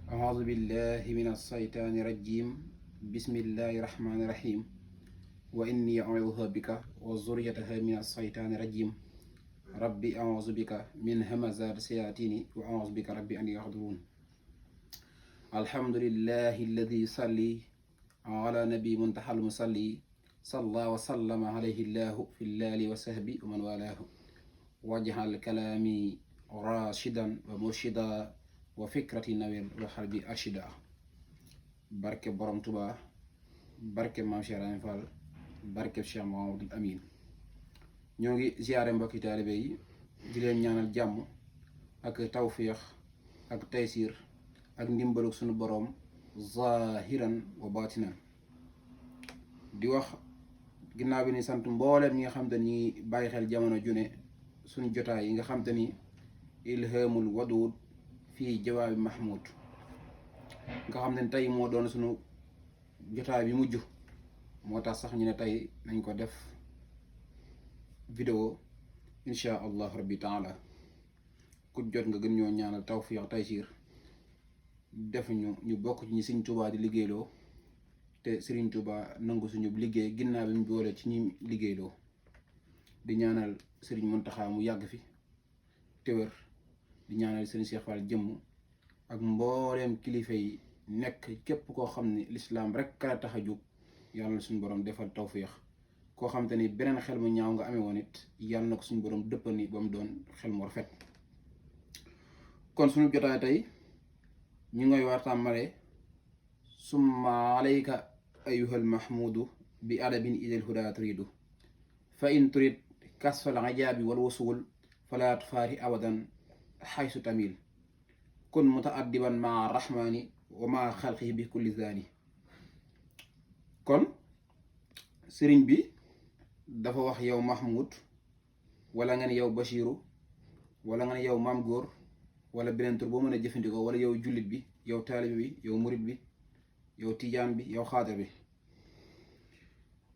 أعوذ بالله من الشيطان الرجيم بسم الله الرحمن الرحيم وإني أعوذ بك وذريتها من الشيطان الرجيم ربي أعوذ بك من همزات الشياطين وأعوذ بك ربي أن يحضرون الحمد لله الذي صلى على نبي منتهى المصلي صلى وسلم عليه الله في الله وصحبه ومن والاه واجعل كلامي راشدا ومرشدا wa fikrati nawel wa xalbi arshida barke borom Tuubaa barke maam Cheikh Ibrahima Fall barke Cheikh Mouhamadoul Amine ñoo ngi ziyaare mbokki taalibe yi di leen ñaanal jàmm ak tawfiix ak taysiir ak ndimbalug suñu borom zahiran wa batinan di wax ginnaaw bi ni sant mbooleem ñi nga xam te ni bàyyi xel jamono june suñu jotaay yi nga xam te ni ilhamul wadud fii jawaabi mahmud nga xam ne tey moo doon sunu jotaay bi mujj moo tax sax ñu ne tey nañ ko def vidéo insha allah rabbi taala ku jot nga gën ñoo ñaanal tawfiq taysiir def ñu bokk ci ñi Sëriñ Tuubaa di liggéeyloo te Sëriñ Tuubaa nangu suñu liggéey ginnaaw bi mu boole ci ñi liggéeyloo di ñaanal Sëriñ Muntaxa mu yàgg fi te wér di ñaanal Sëriñ Cheikh Fall jëmm ak mbooleem kilifa yi nekk képp koo xam ne lislaam rek kala tax a jóg yàlla na suñu borom defal tawfiix koo xam te ni beneen xel mu ñaaw nga amee woon it yàlla na ko suñu borom dëppal ni ba mu doon xel mu rafet. kon suñu jotaay tey ñu ngoy war tàmbale summa alayka ayyuhal mahmudu bi adabin idil huda turidu fa in turid kasfal ajaabi wal wusul fala tufaari abadan xaysu tamil kun mutaaddiban maa rahmaani wa maa xalqihi bi kulli zaani. kon sëriñ bi dafa wax yow Mahmoud wala nga ne yow Bachiru wala nga ne yow Maam Góor wala beneen tur boo mën a jëfandikoo wala yow jullit bi yow taalibi bi yow murit bi yow tijaan bi yow xaadir bi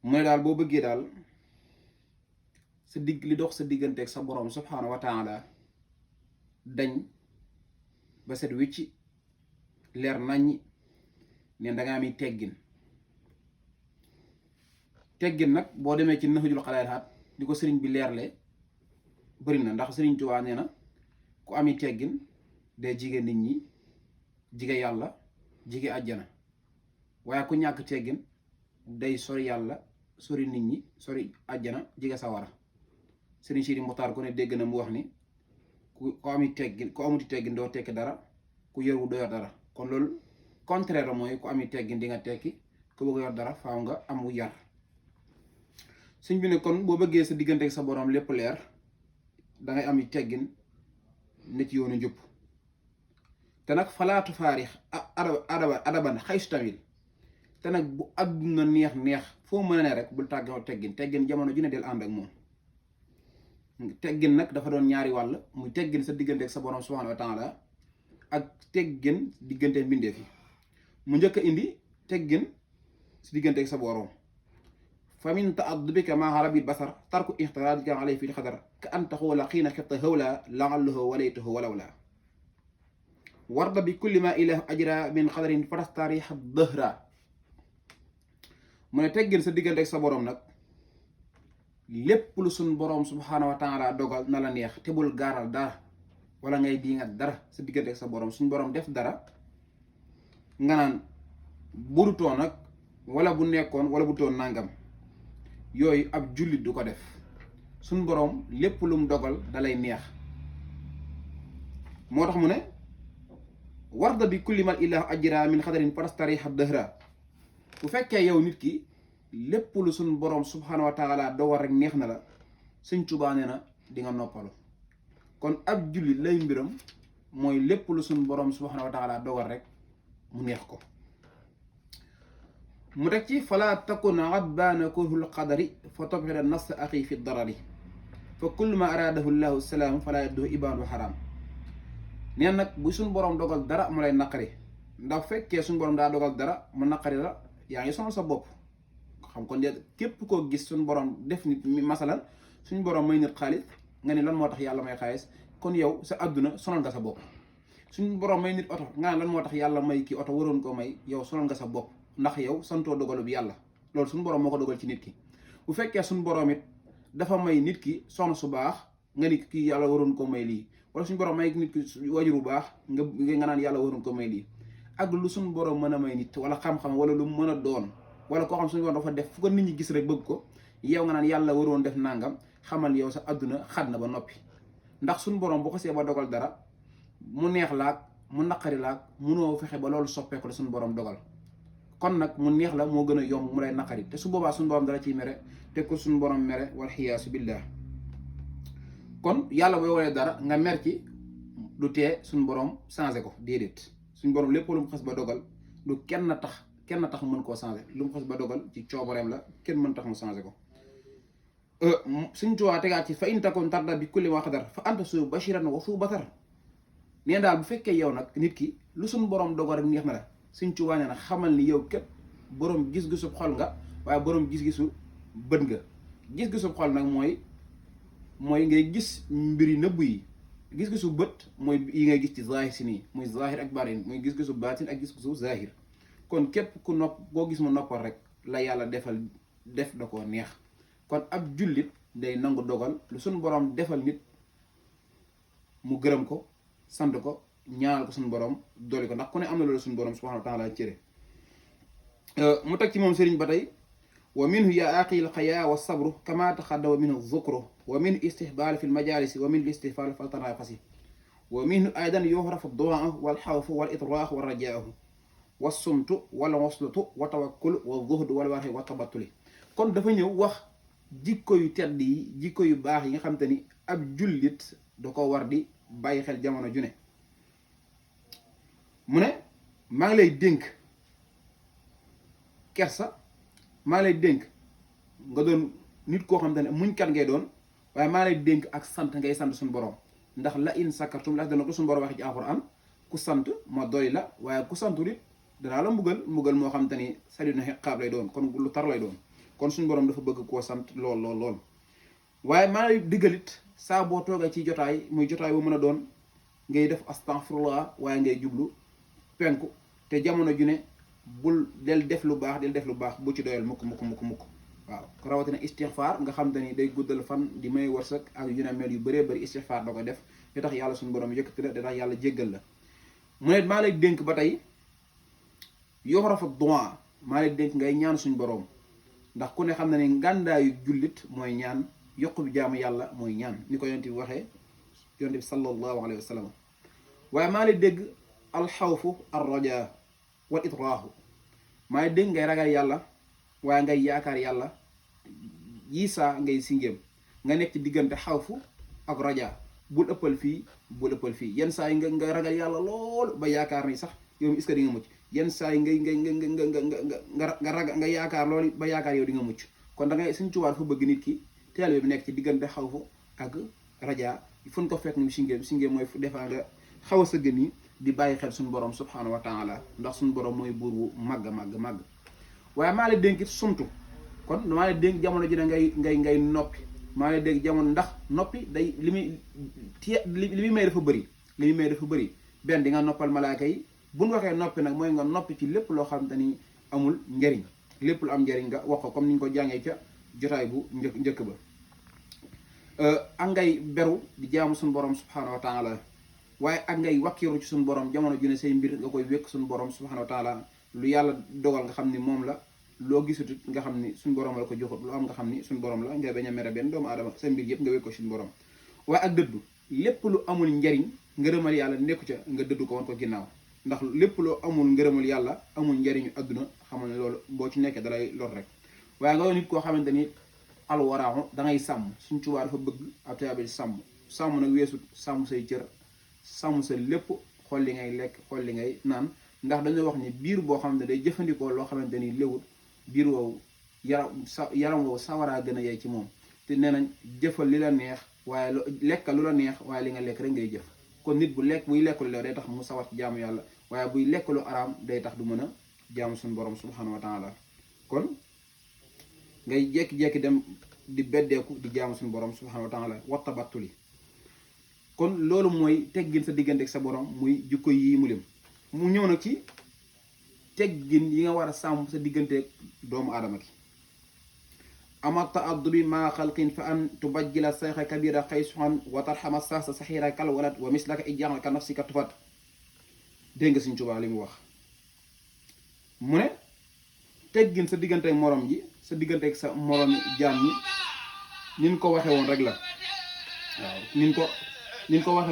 mu ne daal boo bëggee daal sa digg li dox sa digganteeg sa borom subhaanahu wa taala dañ ba set wicci leer naññi ne dangaa am teggin nag boo demee ci Nahjul Xalaa'il di ko sëriñ bi leerle bëri na ndax Sëriñ Tuubaa nee na ku ami teggin day jige nit ñi jige yàlla jige àjjana waaye ku ñàkk teggin day sori yàlla sori nit ñi sori àjjana jige sawara. Sëriñ Sidi Muxtaar ku ne dégg na mu wax ni ku amuti teggin doo tekki dara ku yorwu doo yor dara kon loolu contraire la mooy ku ami teggin di nga tekki ku bëgg yor dara faaw nga amu yar. suñ bi ne kon boo bëggee sa diggante ak sa borom lépp leer dangay ami teggin nit yoonu njub te nag falaatu faarix adaban xaysu tamil te nag bu àdduna neex foo mën a ne rek bul tàggoo teggin jamono ju ne del ànd ak moom. teggin nag dafa doon ñaari wàll muy teggin sa diggante ak sa borom subhanahu wa taala ak teggin diggante mbindeef yi mu njëkk a indi teggin si diggante ak sa borom fa min ta'addubika maa rabbil basar tarku ixtiraadika alay fi xadar ka an taxuula xiina xibta hawla laallahu walaytahu walawla warda bi kulli ma ilahu ajra min xadarin fatastaarixa dëhra. mu ne teggin sa diggante ak sa borom nag lépp lu suñ boroom subhaanahu wa taala dogal na la neex te bul gaaral dara wala ngay diingat dara sa diggante ak sa boroom suñ boroom def dara nga naan budutoon nag wala bu nekkoon wala bu toon nangam yooyu ab jullit du ko def. suñ boroom lépp lu mu dogal dalay neex moo tax mu ne warda bi kulli mal illahu ajra min xadarin farastariha dëhra. bu fekkee yow nit ki lépp lu suñ boroom subhaanahu wa taala dogal rek neex na la Sëñ Tuubaa nee na di nga noppalu. kon ab jullit lay mbiram mooy lépp lu suñ boroom subhaanahu wa taala dogal rek mu neex ko. mu teg ci fala takun abbaana kurhul qadari fa tobxida nas axi fi darari fa kullu ma araadahu llahu salaam fala yadduhu ibaadu xaraam. neen nag bu suñ boroom dogal dara mu lay naqari ndax fekkee suñ boroom daa dogal dara mu naqari la yaa ngi sonal sa bopp. xam kon de képp koo gis suñu borom def nit masalan suñu borom may nit xaalis nga ne lan moo tax yàlla may xaalis kon yow sa àdduna sonal nga sa bopp suñu borom may nit oto nga lan moo tax yàlla may kii oto waroon ko may yow sonal nga sa bopp ndax yow santoo dogalu bi yàlla loolu suñu borom moo ko dogal ci nit ki. bu fekkee suñu borom it dafa may nit ki soxna su baax nga ni kii yàlla waroon ko may lii wala suñu borom may nit ki wajur bu baax nga naan yàlla waroon ko may lii ak lu suñu borom mën a may nit wala xam-xam wala lu mën a doon wala koo xam suñu borom dafa def fu ko nit ñi gis rek bëgg ko yow nga naan yàlla waroon def nangam xamal yow sa adduna xat na ba noppi. ndax suñu borom bu ko see ba dogal dara mu neex laak mu naqari laak munoo fexe ba loolu soppeeku la suñu borom dogal kon nag mu neex la moo gën a yomb mu lay naqari te su boobaa suñu borom dara ciy mere te ko suñu borom mere wal xiyaasu billah. kon yàlla booy walee dara nga mer ci du tee suñu borom changé ko déedéet suñu borom lépp lu mu xas ba dogal du kenn tax mën koo changé lu mu xas ba dogal ci coobareem la kenn mën tax mu changé ko. suñ tuwaa tegaat ci fa in takun tarda bi kulli ma qadar fa anta su bashiran wa su basar nee daal bu fekkee yow nag nit ki lu suñ borom dogal rek neex na la suñ tuwaa nee na xamal ni yow képp borom gis-gisu xol nga waaye borom gis-gisu bët nga. gis-gisu xol nag mooy ngay gis mbiri nëbb yi gis-gisu bët mooy yi ngay gis ci zahir si nii muy zahir ak baatin muy gis-gisu baatin ak gis-gisu zahir kon képp ku nopp boo gis mu noppal rek la yàlla def da koo neex. kon ab jullit day nangu dogal lu suñu borom defal nit mu gërëm ko sant ko ñaanal ko suñu borom dolli ko ndax ku ne am na loolu suñu borom subhanahu wa taala cëre. mu teg ci moom sëriñ ba tey wa minhu ya aqil xayaa wa sabru kama taxaddawa minhu zukru wa minhu istihbaal fi lmajalisi wa minhu istihfaal fi ltanafasi wa minhu aydan yuxrafu duaa wal xawfu wal itraax wa rajaahu wa sumtu wal waslatu wa tawakkul wa zuhdu wal warxi wa tabattuli. kon dafa ñëw wax jikko yu tedd yi jikko yu baax yi nga xam te ni ab jullit da ko war di bàyyi xel jamono ju ne. mu ne maa ngi lay dénk kersa maa ngi lay dénk nga doon nit koo xam te ne muñ kat ngay doon waaye maa ngi lay dénk ak sant ngay sant suñu borom ndax la in sakartum la dana ko suñu borom wax ci alxuraan ku sant ma doy la waaye ku santu it danaa la mbugal moo xam te ni sadiduna xiqaab lay doon kon lu tar lay doon. kon suñu borom dafa bëgg koo sant lool waaye maa ngi diggalit saa boo toogee ci jotaay muy jotaay bu mën a doon ngay def astaghfirullah waaye ngay jublu penku te jamono ju ne bul del def lu baax bu ci doyal mukk waaw ko rawatina istighfar nga xam te ni day guddal fan di may wërsëg ak yu ne mel yu bëree bëri istighfar da ko def da tax yàlla suñu borom yëkkati la da tax yàlla jéggal la. mu ne maa lay dénk ba tey yoxrafa du'a maa lay dénk ngay ñaan suñu borom ndax ku ne xam na ne ngàndaayu jullit mooy ñaan yokku bi jaamu yàlla mooy ñaan ni ko yonent bi waxee yonent bi sallallahu alayhi wa sallam. waaye maa lay dégg alxawfu arraja wal itraahu maa lay dégg ngay ragal yàlla waaye ngay yaakaar yàlla yii saa ngay singéem nga nekk ci diggante xawfu ak raja bul ëppal fii yenn saa yi nga ragal yàlla lool ba yaakaar ni sax yow est-ce que di nga mucc yenn saa yi nga yaakaar loolu ba yaakaar yow di nga mucc kon da ngay suñ cuwaat fa bëgg nit ki teel bi nekk ci diggante xawfu ak raja fu ñu ko fekk mu singéem mooy defaa nga xaw a sëgg nii di bàyyi xel suñu borom subhanahu wa taala ndax suñu borom mooy buur bu màgg waaye maa lay dénk it sumtu kon maa lay dénk jamono ji ne ngay noppi maa lay dénk jamono ndax noppi day li muy may dafa bëri benn di nga noppal malaaka yi bu ñu waxee noppi nag mooy nga noppi ci lépp loo xam te ni amul njariñ lépp lu am njariñ nga wax ko comme ni ñu ko jàngee ca jotaay bu njëkk ba. ak ngay beru di jaamu suñu borom subhanahu wa taala waaye ak ngay wakkiru ci suñu borom jamono ju ne say mbir nga koy wékk suñu borom subhanahu wa taala lu yàlla dogal nga xam ni moom la loo gisatut nga xam ni suñu borom la ko joxut lu am nga xam ni suñu borom la nga bañ a mere benn doomu aadama sa mbir yëpp nga wékk ko suñu borom. waaye ak dëddu lépp lu amul njariñ ngërëmal yàlla nekku ca nga dëddu ko woon ko ginnaaw ndax lépp loo amul ngërëmal yàlla amul njariñu adduna xamal ne loolu boo ci nekkee dalay lor rek. waaye nga doon nit koo xamante ni alwaraaxu da ngay sàmm suñ Tuubaa dafa bëgg ab taabi sàmm nag weesut sàmm say cër sàmm sa lépp xool li ngay lekk xool li ngay naan ndax dañoo wax ni biir boo xamante day jëfandikoo loo xamante ni léwut biir woowu yaram woowu sawaraa gën a yey ci moom te nee nañ jëfal li la neex waaye lekkal lu la neex waaye li nga lekk rek ngay jëf. kon nit buy lekk lu leew day tax mu sawar ci jaamu yàlla waaye buy lekk lu araam day tax du mën a jaamu suñu borom subhanahu wa taala kon ngay jekki-jekki dem di beddeeku di jaamu suñu borom subhanahu wa taala wa tabattuli kon loolu mooy teggin sa diggante ak sa borom muy jikko yi mu lim mu ñëw nag ci teggin yi nga war a sàmm sa diggante ak doomu aadama gi ama taaddubi maa xalqin fa an tubajjila sayxa kabira xaysuhan wa tarxama saasa saxiira kal walad wa mislaka ijaaxa ka nafsika tufat dégg nga Sëriñ Tuubaa li mu wax mu ne teggin sa diggante ak morom ji sa diggante ak sa morom jaam ñi nin ko waxe woon rek la waaw nin ko waxe